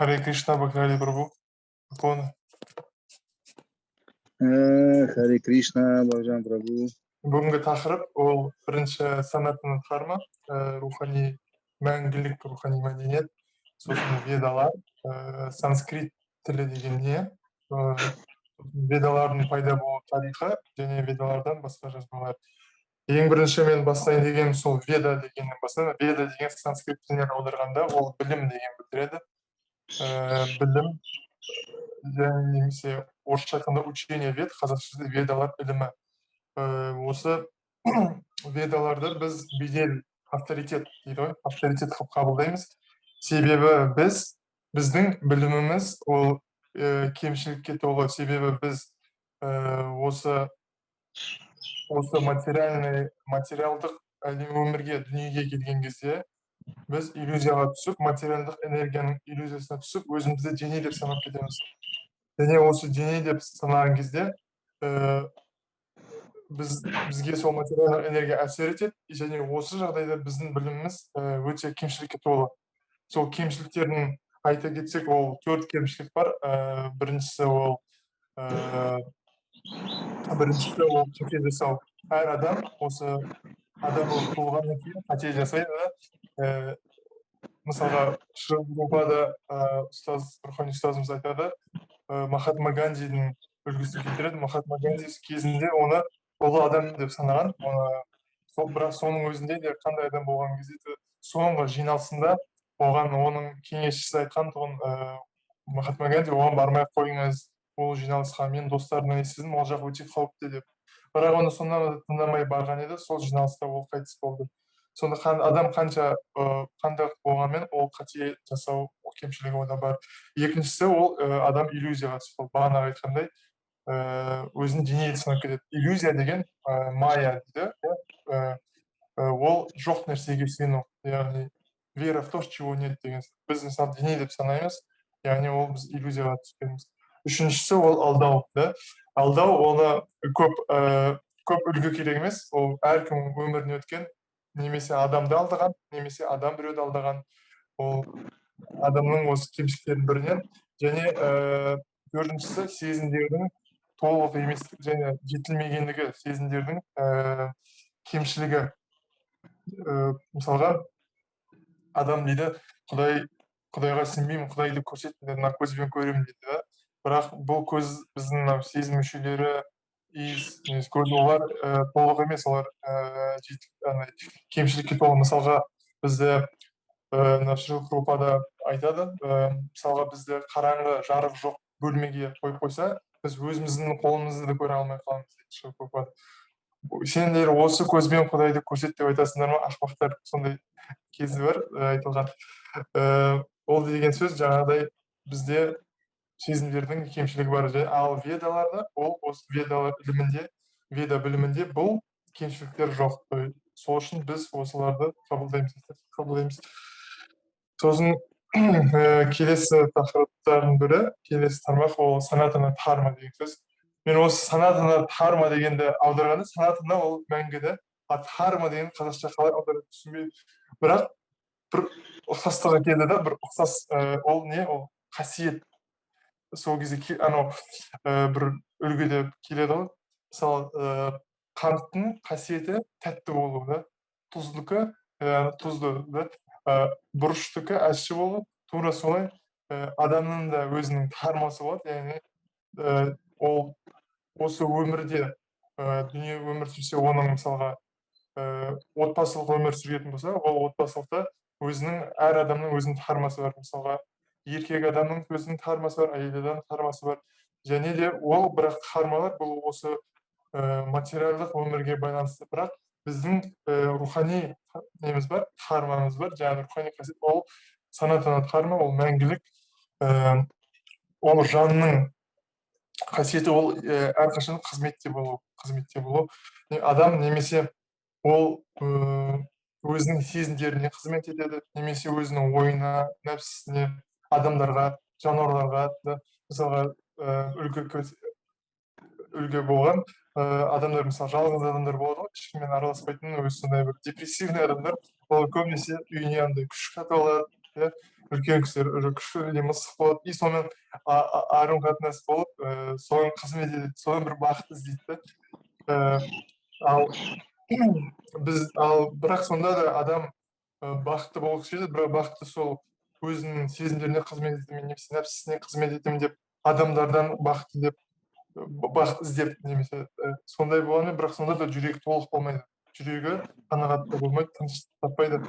Харе Кришна, Бхактивали Прабху. Поклоны. Харе Кришна, Бауыржан Прабху. Бүгінгі тақырып ол бірінші санатана дхарма, рухани мәңгілік рухани мәдениет, сосын ведалар, санскрит тілі деген не, ведалардың пайда болу тарихы және ведалардан басқа жазбалар. Ең бірінші мен бастайын дегенім сол веда дегеннен бастаймын. Веда деген санскрит тілінен аударғанда ол білім деген білдіреді. Білім және немесе орысша айтқанда учение вед, қазақшасы ведалар ілімі. Осы ведаларды біз бедел, авторитет дейді ғой, авторитет қылып қабылдаймыз. Себебі біздің біліміміз ол кемшілікке толы. Себебі біз осы материальный, материалдық әлем өмірге, дүниеге келген кезде біз иллюзияға түсіп, материалдық энергияның иллюзиясына түсіп, өзімізді дене деп санап кетеміз. Және осы дене деп санаған кезде бізге сол материалдық энергия әсер етеді және осы жағдайда біздің біліміміз өте кемшілікке толы. Сол кемшіліктерін айта кетсек, ол төрт кемшілік бар. Біріншісі ол қате жасау. Әр адам осы адам болып туылғаннан кейін қате жасайды да. Мысалға, Шрила Прабхупада, ұстаз, рухани ұстазымыз айтады, Махатма Гандидің үлгісін келтіреді. Махатма Ганди кезінде оны ұлы адам деп санаған. Оны сол, бірақ соның өзінде де қандай адам болған кезде де соңғы жиналысында оған оның кеңесшісі айтқан тұғын, Махатма Ганди, оған бармай ақ қойыңыз ол жиналысқа, мен достарымнан естідім, ол жақ өте қауіпті деп. Бірақ оны сонда да тыңдамай барған еді, сол жиналыста ол қайтыс болды. Сонда адам қанша қандай болғанмен, ол қате жасау кемшілігі онда бар. Екіншісі ол адам иллюзияға түсіп қалды. Бағанағы айтқандай, өзін дене санап кетеді. Иллюзия деген майя дейді, иә, ол жоқ нәрсеге сену, яғни вера в то, чего нет деген. Біз, мысалы, дене деп санаймыз, яғни ол біз иллюзияға түскенбіз. Үшіншісі ол алдау да. Алдау, оны көп үлгі керек емес, ол әркім өмірінен өткен, немесе адамды алдаған, немесе адам біреуді алдаған, ол адамның осы кемшіліктерінің бірінен. Және төртіншісі сезімдердің толық емес және жетілмегендігі, сезімдердің кемшілігі. Мысалға, адам дейді: Құдайға сенбеймін, Құдайды көрсет, мына көзбен көремін», – дейді да. Бірақ бұл көз, біздің мынау сезім мүшелері, иіс немесе көз, олар толық емес, олар андай кемшілікке толы. Мысалға, бізде мына Шрила Прабхупада айтады, мысалға, бізді қараңғы, жарық жоқ бөлмеге қойып қойса, біз өзіміздің қолымызды да көре алмай қаламыз дейді Шрила Прабхупада. «Сендер осы көзбен Құдайды көрсет деп айтасыңдар ма, ақымақтар?» Сондай кезі бар айтылған. Ол деген сөз жаңағыдай бізде сезімдердің кемшілігі бар. Ал ведаларда, ол осы ведалар ілімінде, веда білімінде бұл кемшіліктер жоқ. Сол үшін біз осыларды қабылдаймыз. Сосын келесі тақырыптардың бірі, келесі тармақ ол санатана дхарма деген сөз. Мен осы санатана дхарма дегенді аударғанда, санатана ол мәңгі да, а дхарма деген қазақша қалай аударады, түсінбей, бірақ бір ұқсастығы келді да, бір ұқсас. Ол не? Ол қасиет. Сол кезде анау бір үлгіде келеді ғой, мысалы, қанттың қасиеті тәтті болу да, тұздікі тұзды да, бұрыштікі ащы болу. Тура солай адамның да өзінің дхармасы болады, яғни ол осы өмірде дүние өмір сүрсе, оның, мысалға, отбасылық өмір сүретін болса, ол отбасылықта өзінің, әр адамның өзінің дхармасы бар. Мысалға, еркек адамның өзінің дхармасы бар, әйел адамның дхармасы бар. Және де ол, бірақ дхармалар бұл осы материалдық өмірге байланысты. Бірақ біздің рухани неміз бар, дхармамыз бар, жаңағы рухани қасиет, ол санатана дхарма, ол мәңгілік, ол жанның қасиеті, ол әрқашан қызметте болу, қызметте болу. Адам немесе ол өзінің сезімдеріне қызмет етеді, немесе өзінің ойына, нәпсісіне, адамдарға, жануарларға да. Мысалға, үлгі болған адамдар, мысалы, жалғыз адамдар болады ғой, ешкіммен араласпайтын, өзі сондай бір депрессивный адамдар. Ол көбінесе үйіне андай күшік сатып алады, иә. Үлкен кісілер уже күшік или мысық болады и сонымен қарым қатынас болып, соған қызмет етеді, содан бір бақыт іздейді да. Ал біз, ал бірақ сонда да адам бақытты болғысы келеді, бірақ бақытты сол өзінің сезімдеріне қызмет етемін немесе нәпсісіне қызмет етемін деп, адамдардан бақыт іздеп, бақыт іздеп немесе сондай болғанмен, бірақ сонда да жүрегі толық болмайды, жүрегі қанағатты болмайды, тыныштық таппайды.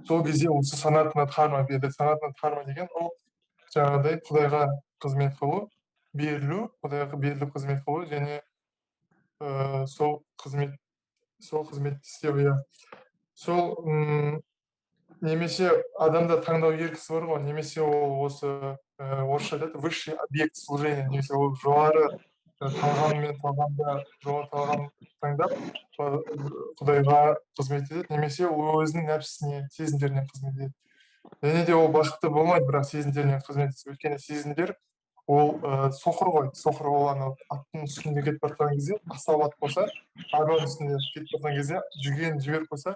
Сол кезде осы санатана дхарма берді. Санатана дхарма деген ол жаңағыдай құдайға қызмет қылу, берілу, құдайға беріліп қызмет қылу және сол қызметті істеу, иә. Сол немесе адамда таңдау еркісі бар ғой, немесе ол осы орысша айтады, высший объект служения, немесе ол жоғары талғам мен талғамда, жоғары талғам таңдап, құдайға қызмет етеді, немесе ол өзінің нәпсісіне, сезімдеріне қызмет етеді. Және де ол бақытты болмайды, бірақ сезімдеріне қызмет етсе, өйткені сезімдер ол соқыр ғой, соқыр. Ол анау аттың үстінде кетіп бара жатқан кезде, асау ат болса, арбаның үстінде кетіп бара жатқан кезде жүгенін жіберіп қойса,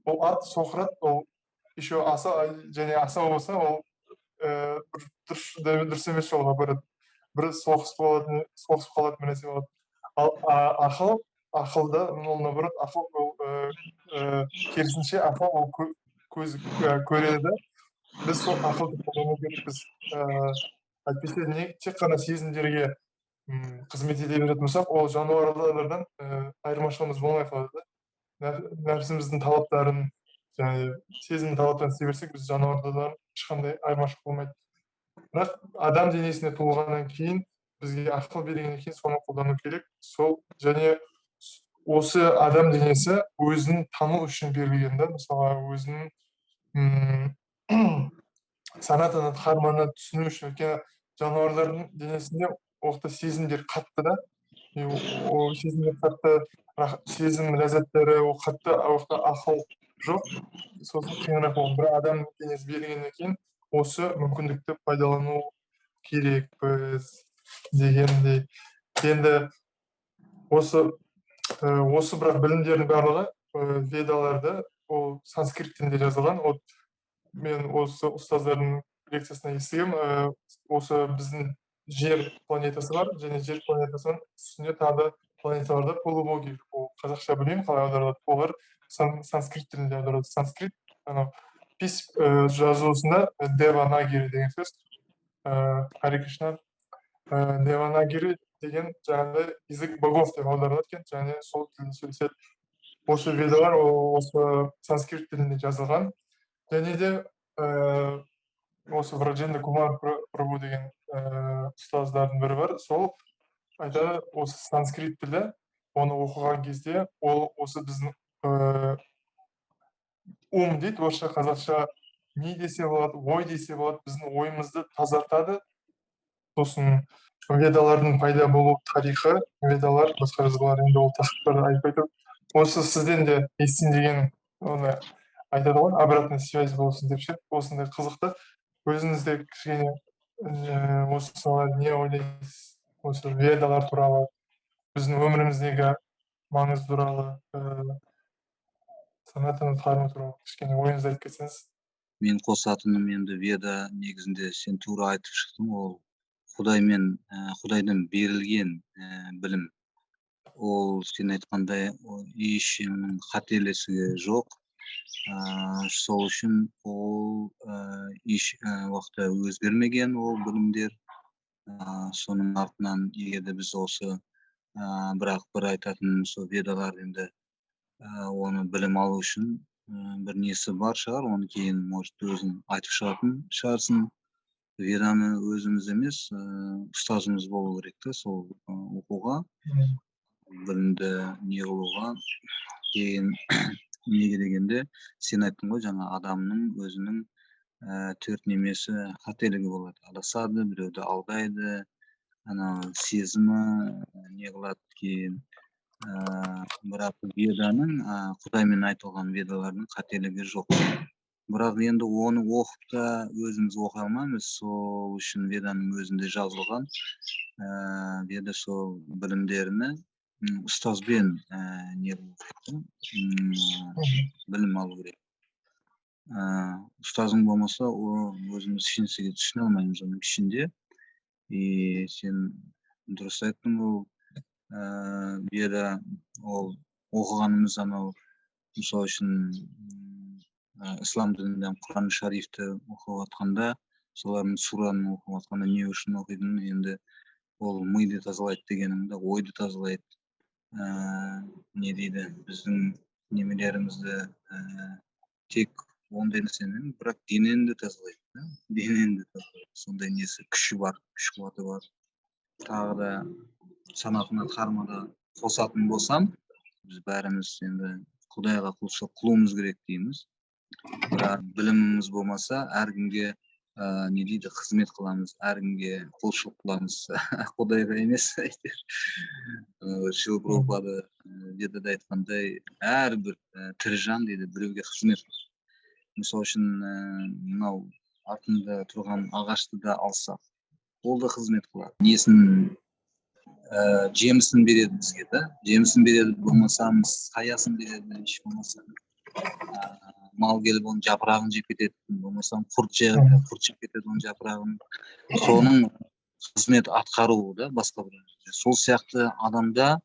ол ат соқыр ат, ол еще аса және асау болса, ол бір дұрыс емес жолға барады, бір соғыс болатын, соғысып қалатын бір нәрсе болады. Ал ақыл, ақылда ол наоборот, ақыл ол керісінше, ақыл ол көз көреді да. Біз сол ақылды қолдану керекпіз. Әйтпесе не тек қана сезімдерге қызмет ете беретін болсақ, ол жануарлардан айырмашылығымыз болмай қалады да. Нәпсіміздің талаптарын және сезім талаптарын істей берсек, біз жануарлардан ешқандай айырмашылық болмайды. Бірақ адам денесіне туылғаннан кейін, бізге ақыл бергеннен кейін соны қолдану керек. Сол және осы адам денесі өзін тану үшін берілген да. Мысалға, өзінің санатана дхарманы түсіну үшін, өйткені жануарлардың денесінде оқты сезімдер қатты да. И ол сезімдер қатты, сезім ләззаттары ол қатты, ол жақта ақыл жоқ, сосын қиынырақ болады. Бірақ адам денесі берілгеннен кейін осы мүмкіндікті пайдалану керекпіз дегендей. Енді осы бірақ білімдердің барлығы ведаларда, ол санскрит тілінде жазылған. Вот мен осы ұстаздардың лекциясынан естігемін, осы біздің Жер планетасы бар және Жер планетасының үстінде тағы да планеталар да, полубоги, ол қазақша білмеймін қалай аударылады, олар санскрит тілінде аударылады. Санскрит анау жазуысында деванагири деген сөз. Харе Кришна. Деванагири деген жаңағыдай язык богов деп аударылады екен және сол тілде сөйлеседі. Осы ведалар ол осы санскрит тілінде жазылған. Және де осы Враджендра Кумар Прабху деген ұстаздардың бірі бар, сол айтады, осы санскрит тілі, оны оқыған кезде ол осы біздің ум дейді орысша, қазақша ми десе болады, ой десе болады, біздің ойымызды тазартады. Сосын ведалардың пайда болу тарихы, ведалар, басқа жазбалар, енді ол тақырыптарды айтпай тұрып, осы сізден де естиін деген, оны айтады ғой, обратная связь болсын деп ше. Осындай қызықты, өзіңіз де кішкене осы салада не ойлайсыз, осы ведалар туралы, біздің өміріміздегі маңызы туралы, санатана дхарма туралы кішкене ойыңызды айтып кетсеңіз. Мен қосатыным, енді веда негізінде, сен тура айтып шықтың, ол құдаймен құдайдан берілген білім. Ол сен айтқандай, ол ешкімнің қателесі жоқ. Сол үшін ол еш уақытта өзгермеген ол білімдер. Соның артынан егер де біз осы бірақ бір айтатыным, сол ведалар енді оны білім алу үшін бір несі бар шығар, оны кейін, может, өзің айтып шығатын шығарсың. Веданы өзіміз емес, ұстазымыз болу керек та сол оқуға, білімді не қылуға. Кейін неге дегенде, сен айттың ғой жаңа, адамның өзінің төрт немесі, қателігі болады: адасады, біреуді алдайды, анау сезімі не қылады кейін. Бірақ веданың, құдаймен айтылған ведалардың қателігі жоқ. Бірақ енді оны оқып та өзіміз оқи алмаймыз. Сол үшін веданың өзінде жазылған, веда сол білімдеріні ұстазбен не қылу керек та, білім алу керек. Ұстазың болмаса, о өзіміз ешнәрсеге түсіне алмаймыз оның ішінде. И сен дұрыс айттың, ол Веда, ол оқығанымыз анау, мысалы үшін, ислам дінінде Құран Шарифті оқып жатқанда, солардың сураны оқып жатқанда не үшін оқитынын, енді ол миды тазалайды дегенің да, ойды тазалайды. Не дейді, біздің немелерімізді, тек ондай нәрсені, бірақ денені де тазалайды да, денені де тазалайды. Сондай несі, күші бар, күш қуаты бар. Тағы да Санатана Дхармада қосатын болсам, біз бәріміз енді Құдайға құлшылық қылуымыз керек дейміз, бірақ біліміміз болмаса, әркімге, не дейді, қызмет қыламыз, әркімге құлшылық қыламыз, Құдайға емес әйтеуір. Шрила Прабхупада Ведада айтқандай, әрбір тірі жан, дейді, біреуге қызмет қылады. Мысалы үшін, мынау артында тұрған ағашты да алсақ, ол да қызмет қылады, несін, жемісін береді бізге да, жемісін береді, болмаса саясын береді, еш болмаса мал келіп оның жапырағын жеп кетеді, болмаса құрт жеп кетеді оның жапырағын. Соның қызмет атқаруы да басқа бір. Сол сияқты адамда,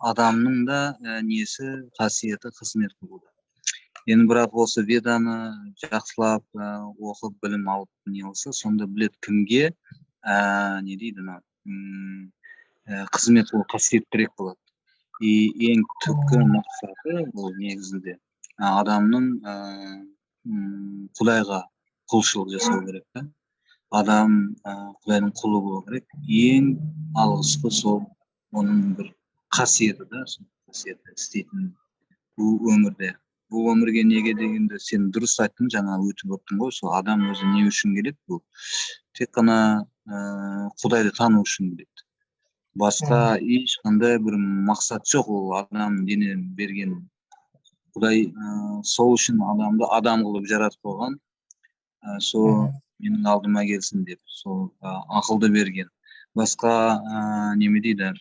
адамның да несі, қасиеті қызмет қылуда. Енді бірақ осы Веданы жақсылап оқып, білім алып, не қылса, сонда біледі кімге, не дейді, мына қызмет қылу қасиеттірек болады. И ең түпкі мақсаты бұл негізінде адамның Құдайға құлшылық жасау керек та. Адам Құдайдың құлы болу керек. Ең алғысқы сол оның бір қасиеті да, сол қасиеті істейтін бұл өмірде. Бұл өмірге неге дегенде, сен дұрыс айттың, жаңа өтіп өттің ғой, сол адам өзі не үшін келеді? Бұл тек қана Құдайды тану үшін келеді, басқа ешқандай бір мақсат жоқ. Ол адам дене берген Құдай сол үшін адамды адам қылып жаратып қойған, сол менің алдыма келсін деп, сол ақылды берген. Басқа неме дейді,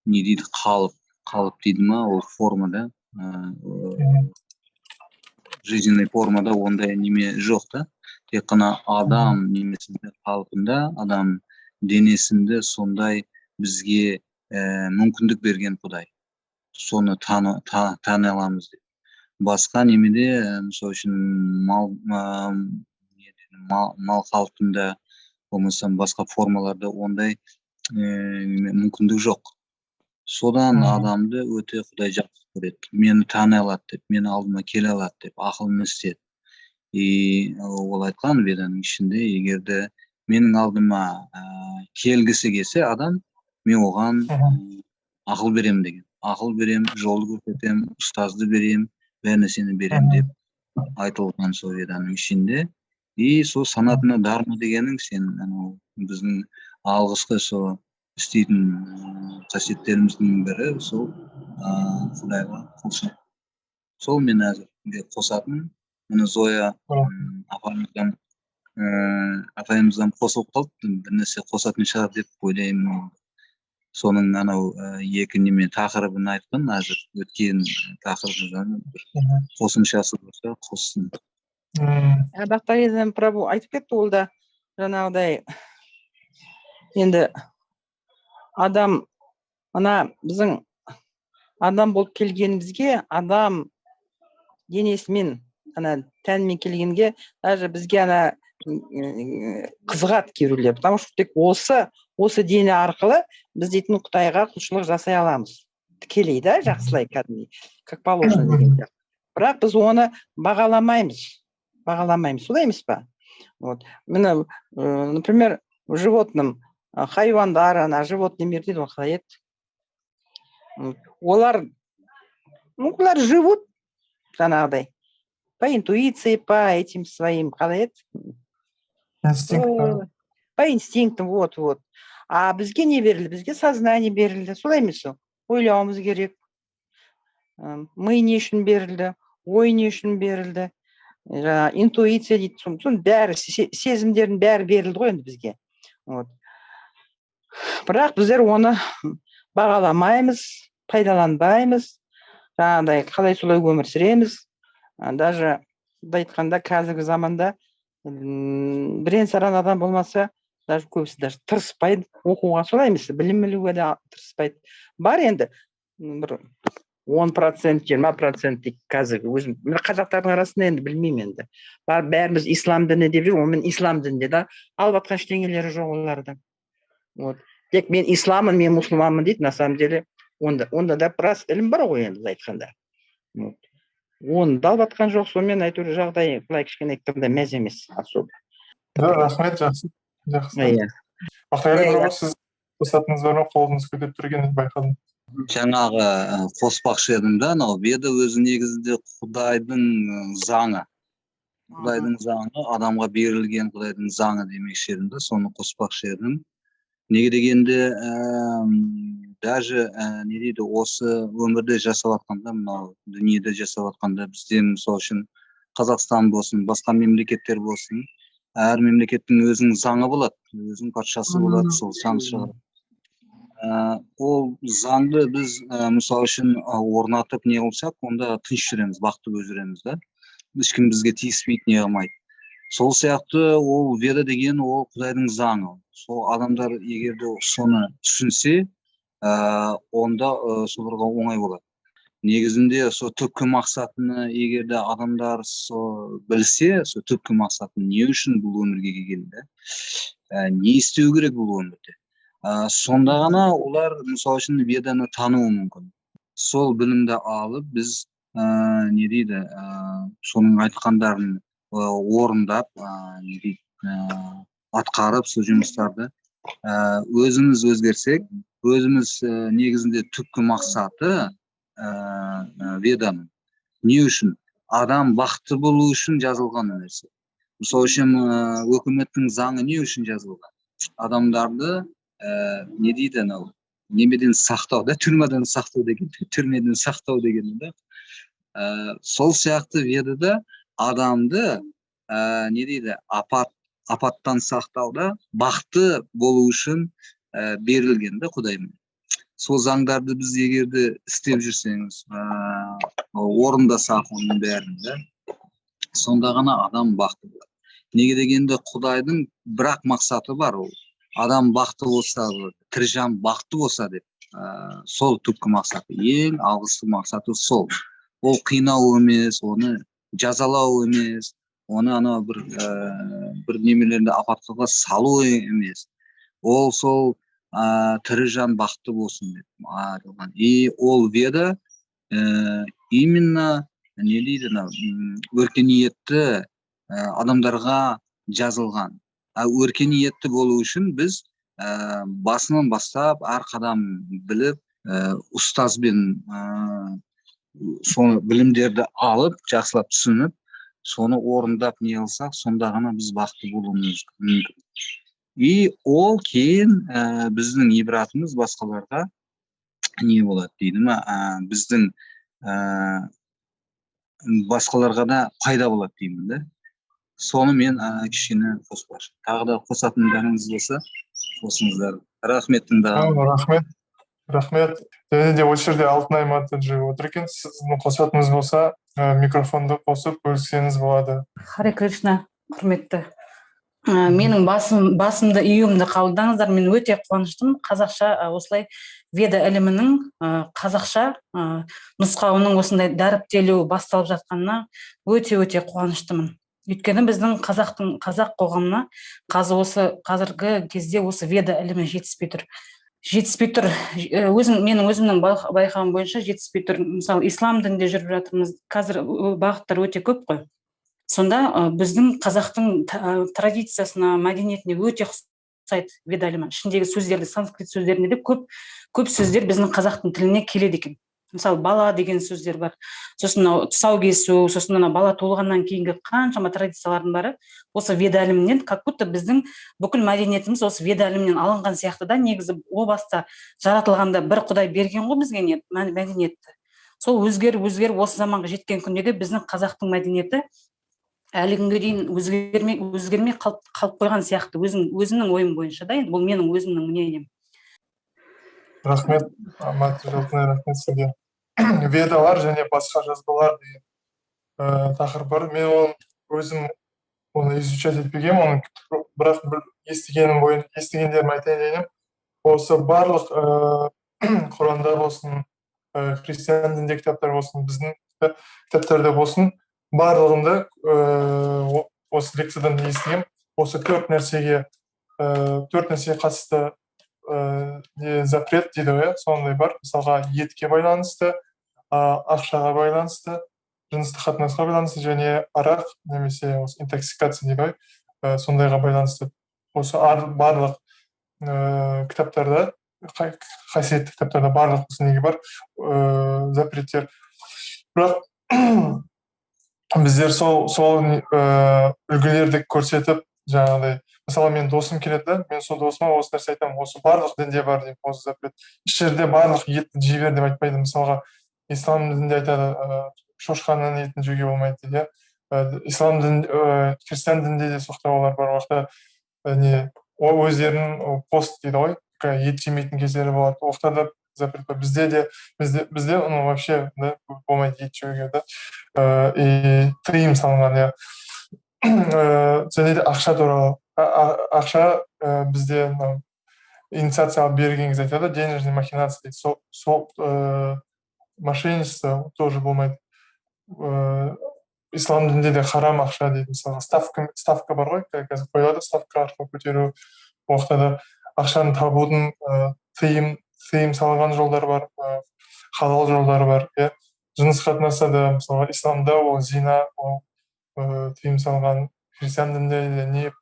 не дейді, қалып дейді ма, ол форма да, жизненный формада ондай неме жоқ та. Тек қана адам немесінде, қалпында, адам денесінде сондай бізге мүмкіндік берген Құдай, соны тани аламыз деп. Басқа немеде, мысалы үшін, мал, мал қалпында, болмаса басқа формаларда ондай мүмкіндік жоқ. Содан адамды өте Құдай жақсы көреді, мені тани алады деп, мені алдыма келе алады деп, ақылын істеді. И ол айтқан Веданың ішінде, егер де менің алдыма келгісі келсе адам, мен оған ақыл беремін деген, ақыл беремін, жолды көрсетемін, ұстазды беремін, бәр нәрсені беремін деп айтылған сол Веданың ішінде. И сол Санатана Дхарма дегенің, сен анау біздің алғысқы сол істейтін қасиеттеріміздің бірі сол Құдайға құлшылық. Сол мен әзірге қосатын. Міне, Зоя апайымыздан қосылып қалды, бір нәрсе қосатын шығар деп ойлаймын. Соның анау екі неме тақырыбын айтқан, әзір өткен тақырыбын бір қосымшасы болса, қоссын. Бақталиден Прабу айтып кетті, ол да жаңағыдай. Енді адам, мына біздің адам болып келгенімізге, адам денесімен, ана тәнмен келгенге даже бізге ана қызығады кейбіреулер, потому что тек осы дене арқылы біз дейтін Құдайға құлшылық жасай аламыз тікелей да, жақсылай, кәдімгідей, как положено деген сияқты. Бірақ біз оны бағаламаймыз, бағаламаймыз, солай емес па? Вот міне, например, в животном, хайуандар, ана животный мир дейді ғой, қалай еді, олар, ну, олар живут жаңағыдай по интуиции, по этим своим, қалай еді? Инстинкт. По инстинктам, вот, вот. А бізге не берілді? Бізге сознание берілді, солай емес пе? Ойлауымыз керек. Ми не үшін берілді, ой не үшін берілді, жаңағы интуиция дейді, соның бәрі, сезімдердің бәрі берілді ғой енді бізге. Вот, бірақ біздер оны бағаламаймыз, пайдаланбаймыз. Жаңағыдай қалай солай өмір сүреміз. Даже былай айтқанда, қазіргі заманда бірен саран адам болмаса, даже көбісі даже тырыспайды оқуға, солай емес, білім білуге де тырыспайды. Бар енді бір 10%, 20% дейік қазіргі өзім мына қазақтардың арасында, енді білмеймін енді. Бар, бәріміз ислам діні деп жүр, онымен ислам дінінде де алып жатқан ештеңелері жоқ олардың. Вот тек мен исламмын, мен мұсылманмын дейді. На самом деле онда да біраз ілім бар ғой енді былай айтқанда. Вот оны да алып жатқан жоқ. Сонымен әйтеуір жағдай былай кішкене айтқанда мәз емес особо. Да, рахмет, жақсы, жақсы. Иә. Бақтиярәлі Иә, бұрын сіз қосатыныңыз бар ма? Қолыңыз көтеріп тұр екенін байқадым. Жаңағы қоспақшы едім да, анау Веда өзі негізінде Құдайдың заңы, Құдайдың заңы, адамға берілген Құдайдың заңы демекші едім да, соны қоспақшы едім. Неге дегенде, даже не дейді, осы өмірде жасап жатқанда, мынау дүниеде жасап жатқанда, бізде, мысалы үшін, Қазақстан болсын, басқа мемлекеттер болсын, әр мемлекеттің өзінің заңы болады, өзінің патшасы болады, сол заң шығарады. Ол заңды біз мысалы үшін орнатып не қылсақ, онда тыныш жүреміз, бақытты болып жүреміз да, ешкім бізге тиіспейді, не қылмайды. Сол сияқты ол Веда деген ол Құдайдың заңы. Сол адамдар егер де соны түсінсе, онда соларға оңай болады. Негізінде сол түпкі мақсатыны егер де адамдар сол білсе, сол түпкі мақсатын, не үшін бұл өмірге келген да, не істеу керек бұл өмірде, сонда ғана олар, мысалы үшін, Веданы тануы мүмкін. Сол білімді алып, біз не дейді, соның айтқандарын орындап, не дейді, атқарып сол жұмыстарды, өзіміз өзгерсек, өзіміз негізінде түпкі мақсаты Веданың не үшін? Адам бақытты болу үшін жазылған нәрсе. Мысалы үшін, өкіметтің заңы не үшін жазылған? Адамдарды не дейді, анау немеден сақтау да, түрмеден сақтау деген, түрмеден сақтау деген да. Сол сияқты Ведада адамды не дейді, апаттан сақтауда, бақытты болу үшін берілген да Құдаймен. Сол заңдарды біз егер де істеп жүрсеңіз, орындасақ оның бәрін да, сонда ғана адам бақытты болады. Неге дегенде, Құдайдың бір ақ мақсаты бар, ол адам бақытты болса, тірі жан бақытты болса деп. Сол түпкі мақсаты, ең алғысты мақсаты сол. Ол қинау емес, оны жазалау емес, оны анау бір бір немелерді апатқа салу емес. Ол сол тірі жан бақытты болсын деп айтылған. И ол Веда именно не дейді, анау өркениетті адамдарға жазылған. А өркениетті болу үшін біз басынан бастап әр қадам біліп, ұстазбен соны білімдерді алып, жақсылап түсініп, соны орындап не қылсақ, сонда ғана біз бақытты болуымыз мүмкін. И ол кейін біздің ибратымыз басқаларға не болады дейді ма, біздің басқаларға да пайда болады деймін да. Соны мен кішкене қоспақшы. Тағы да қосатындарыңыз болса, қосыңыздар. Рахмет тыңдаған. Рахмет, рахмет. Және де осы жерде Алтынай Матаджи отыр екен. Сіздің қосатыныңыз болса, микрофонды қосып бөліссеңіз болады. Харе Кришна, құрметті. Менің басымды июімді қабылдаңыздар. Мен өте қуаныштымын қазақша осылай Веда ілімінің қазақша нұсқауының осындай дәріптелуі басталып жатқанына өте өте қуаныштымын. Өйткені біздің қазақтың, қазақ қоғамына қазір осы қазіргі кезде осы Веда ілімі жетіспей тұр, жетіспей тұр. Өзім, менің өзімнің байқауым бойынша жетіспей тұр. Мысалы, ислам дінінде жүріп жатырмыз қазір, бағыттар өте көп қой. Сонда біздің қазақтың традициясына, мәдениетіне өте ұқсайды Веда ілімі. Ішіндегі сөздерді, санскрит сөздерінде де көп көп сөздер біздің қазақтың тіліне келеді екен. Мысалы, бала деген сөздер бар, сосын мынау тұсау кесу, сосын мына бала туылғаннан кейінгі қаншама традициялардың бәрі осы Веда ілімінен. Как будто біздің бүкіл мәдениетіміз осы Веда ілімінен алынған сияқты да. Негізі о баста жаратылғанда бір Құдай берген ғой бізге не мәдениетті. Сол өзгеріп өзгеріп осы заманға жеткен күнде де біздің қазақтың мәдениеті әлі күнге дейін өзгермей қалып қойған сияқты, өзімнің ойым бойынша да. Енді бұл менің өзімнің мнением. Рахмет, Матаджи Алтынай, рахмет сізге. Ведалар және басқа жазбалар деген тақырып бар. Мен оны өзім оны изучать етпегенмін оны, бірақ бір естігенім бойынша, естігендерімді айтайын дегенім, осы барлық Құранда болсын, христиан дінінде кітаптар болсын, біздің кітаптарда болсын, барлығында, осы лекциядан естігем, осы төрт нәрсеге қатысты не запрет дейді ғой, иә, сондай бар. Мысалға, етке байланысты, ақшаға байланысты, жыныстық қатынасқа байланысты және арақ немесе осы интоксикация дейді ғой, сондайға байланысты. Осы барлық кітаптарда, қасиетті кітаптарда барлық осы неге бар запреттер. Бірақ біздер сол үлгілерді көрсетіп, жаңағыдай, мысалы, менің досым келеді да, мен сол досыма осы нәрсе айтамын: осы барлық дінде бар деймін осы запрет. Еш жерде барлық етті жей бер деп айтпайды. Мысалға, ислам дінінде айтады, шошқаның етін жеуге болмайды дейді, иә. Ислам дін, христиан дінінде де соқтаулар бар. Ол жақта не, өздерінің пост дейді ғой, ет жемейтін кездері болады, ол жақта да запрет бар. Бізде де, бізде, ну, вообще да болмайды ет жеуге да, и тыйым салынған, иә. Және де ақша туралы. Ақша, бізде мынау инициация алып берген кезде айтады, денежный махинация дейді, сол мошенничество тоже болмайды. Ислам дінінде де харам ақша дейді. Мысалға, ставка бар ғой, қазір қойылады, ставка арқылы көтеру. Ол жақта да ақшаны табудың тыйым салынған жолдары бар, халал жолдары бар, иә. Жыныс қатынаста да, мысалға, исламда ол зина, ол тыйым салынған. Христиан дінінде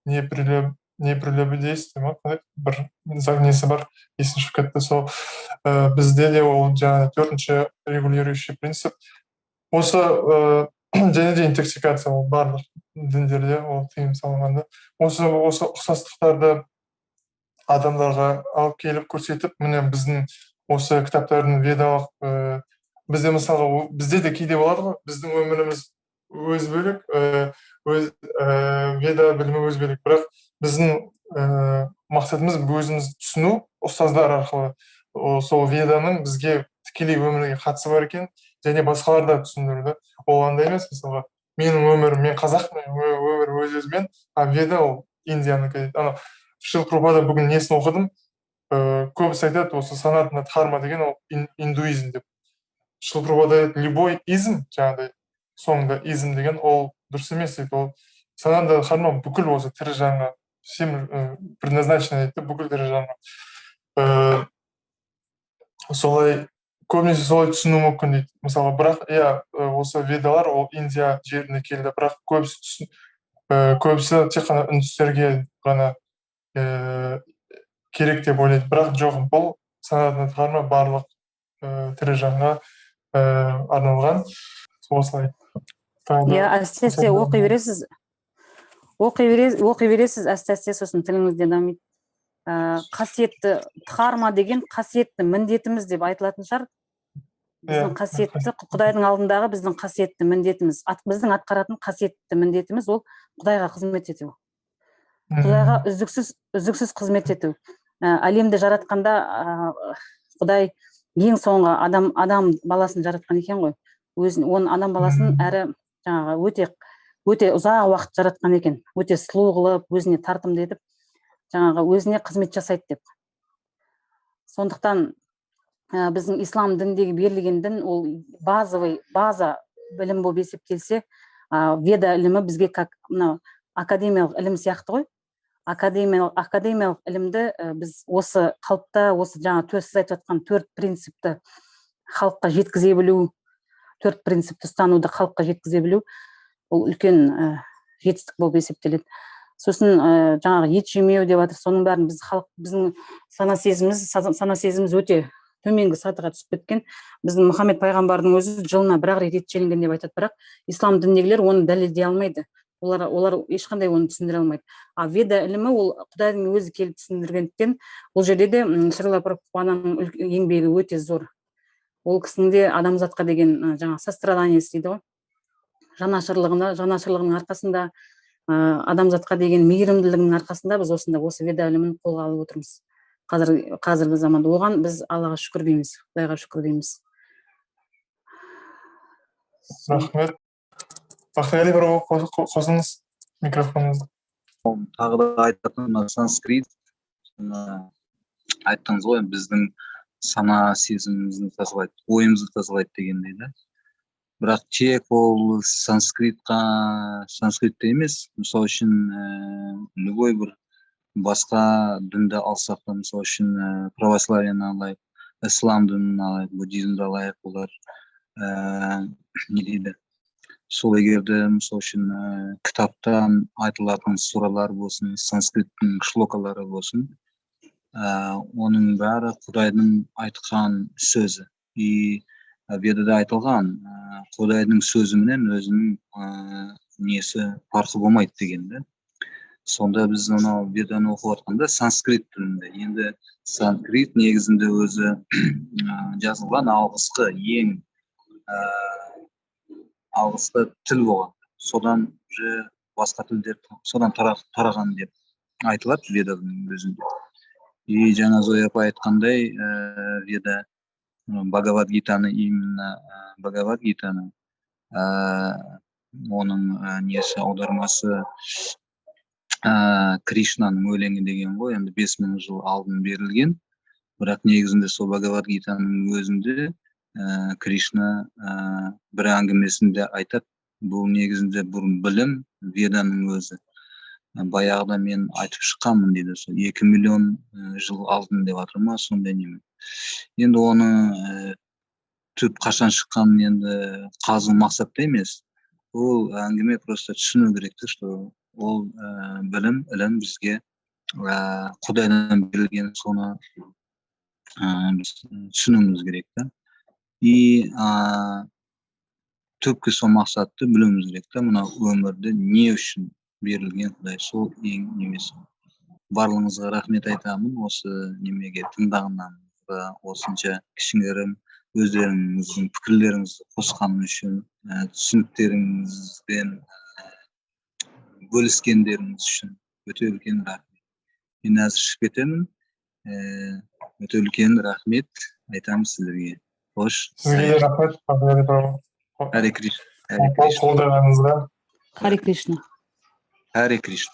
де не прелюбодействие ма, қалай бір заң несі бар, есімнен шығып кетті. Сол бізде де ол жаңағы төртінші регулирующий принцип осы. Және де интоксикация, ол барлық діндерде ол тыйым салынған да. Осы ұқсастықтарды адамдарға алып келіп көрсетіп, міне, біздің осы кітаптардың ведалық, бізде, мысалға, бізде де кейде болады ғой, біздің өміріміз өз бөлек, өз веда білімі өз бөлек. Бірақ біздің мақсатымыз өзіміз түсіну ұстаздар арқылы, сол веданың бізге тікелей өмірге қатысы бар екен және басқалар да түсіндіру да. Ол андай емес, мысалға, менің өмірім, мен қазақпын, өмірім өз өзімен, а веда ол Индиянікі дейді. Анау Шрила Прабхупада бүгін несін оқыдым, көбісі айтады, осы санатана дхарма деген ол индуизм деп. Шрила Прабхупада айтады, любой изм, жаңағыдай соңында изм деген, ол дұрыс емес дейді. Ол санатана дхарма бүкіл осы тірі жанға, всем предназначено дейді, бүкіл тірі жанға. Солай, көбінесе солай түсіну мүмкін дейді, мысалға. Бірақ, иә, осы ведалар ол Индия жеріне келді, бірақ көбісі тек қана үндістерге ғана керек деп ойлайды. Бірақ жоқ, бұл санатана дхарма барлық тірі жанға арналған. Осылай. Иә, әсте әсте оқи бересіз, оқи бересіз әсте әсте, сосын тіліңіз де дамиды. Қасиетті дхарма деген қасиетті міндетіміз деп айтылатын шығар. Біздің қасиетті, Құдайдың алдындағы біздің қасиетті міндетіміз, біздің атқаратын қасиетті міндетіміз ол Құдайға қызмет ету, Құдайға үздіксіз қызмет ету. Әлемді жаратқанда Құдай ең соңғы адам баласын жаратқан екен ғой өзін, оның адам баласын әрі жаңағы өте өте ұзақ уақыт жаратқан екен, өте сұлу қылып, өзіне тартымды етіп, жаңағы өзіне қызмет жасайды деп. Сондықтан біздің ислам дініндегі берілген дін ол базовый, база білім болып есептелсе, веда ілімі бізге как мынау академиялық ілім сияқты ғой. Академиялық ілімді біз осы қалыпта, осы жаңа сіз айтып жатқан төрт принципті халыққа жеткізе білу, төрт принципті ұстануды халыққа жеткізе білу, ол үлкен жетістік болып есептеледі. Сосын жаңағы ет жемеу деп жатыр, соның бәрін біз халық, біздің сана сезіміміз өте төменгі сатыға түсіп кеткен. Біздің Мұхаммед пайғамбардың өзі жылына бір ақ рет ет желінген деп айтады, бірақ ислам дініндегілер оны дәлелдей алмайды, олар ешқандай оны түсіндіре алмайды. А веда ілімі ол Құдайдың өзі келіп түсіндіргендіктен, бұл жерде де Шрила Прабхупаданың еңбегі өте зор. Ол кісінің де адамзатқа деген жаңағы состраданиесі дейді ғой, жанашырлығының арқасында, адамзатқа деген мейірімділігінің арқасында біз осында осы веда ілімін қолға алып отырмыз қазір, қазіргі заманда. Оған біз Аллаға шүкір дейміз, Құдайға шүкір дейміз. Рахмет. Бақтығали прабху, қосыңыз микрофоныңызды. Тағы да айтатын, мына санскрит, мына айттыңыз ғой, біздің сана сезімімізді тазалайды, ойымызды тазалайды дегендей да. Бірақ тек ол санскритқа, санскритте емес, мысалы үшін, любой бір басқа дінді алсақ та, мысалы үшін, православияны алайық, ислам дінін алайық, буддизмді алайық, олар не дейді, сол егер де, мысалы үшін, кітаптан айтылатын суралар болсын, санскриттің шлокалары болсын, оның бәрі Құдайдың айтқан сөзі. И Ведада айтылған, Құдайдың сөзіменен өзінің несі, парқы болмайды деген да. Сонда біз анау Веданы оқып жатқанда санскрит тілінде, енді санскрит негізінде өзі жазылған алғысқы, ең алғысқы тіл болған. Содан уже басқа тілдер содан тараған деп айтылады Веданың өзінде. И жаңа Зоя апай айтқандай, Веда, Бхагавад Гитаны, именно Бхагавад Гитаны, оның несі, аудармасы, Кришнаның өлеңі деген ғой енді, 5000 жыл алдын берілген. Бірақ негізінде сол Бхагавад Гитаның өзінде Кришна бір әңгімесінде айтады: бұл негізінде бұрын білім, Веданың өзі баяғыда мен айтып шыққанмын дейді, сол 2 миллион жыл алдын деп жатыр ма, сондай неме. Енді оны түп қашан шыққанын енді қазу мақсатта емес ол әңгіме, просто түсіну керек та, что ол білім, ілім бізге Құдайдан берілген, соны біз түсінуіміз керек та. И түпкі сол мақсатты білуіміз керек та, мына өмірде не үшін берілген Құдай, сол ең немесі. Барлығыңызға рахмет айтамын осы немеге, тыңдағандарыңызға, осынша кішігірім өздеріңіздің пікірлеріңізді қосқан үшін, түсініктеріңізбен бөліскендеріңіз үшін өте үлкен рахмет. Мен әзір шығып кетемін. Өте үлкен рахмет айтамын сіздерге. Қош. Сізге де рахмет, Бақтығали прабху. Харе Кришна, Харе Кришна. Қолдағаныңызға. Харе Кришна. Харе Кришна.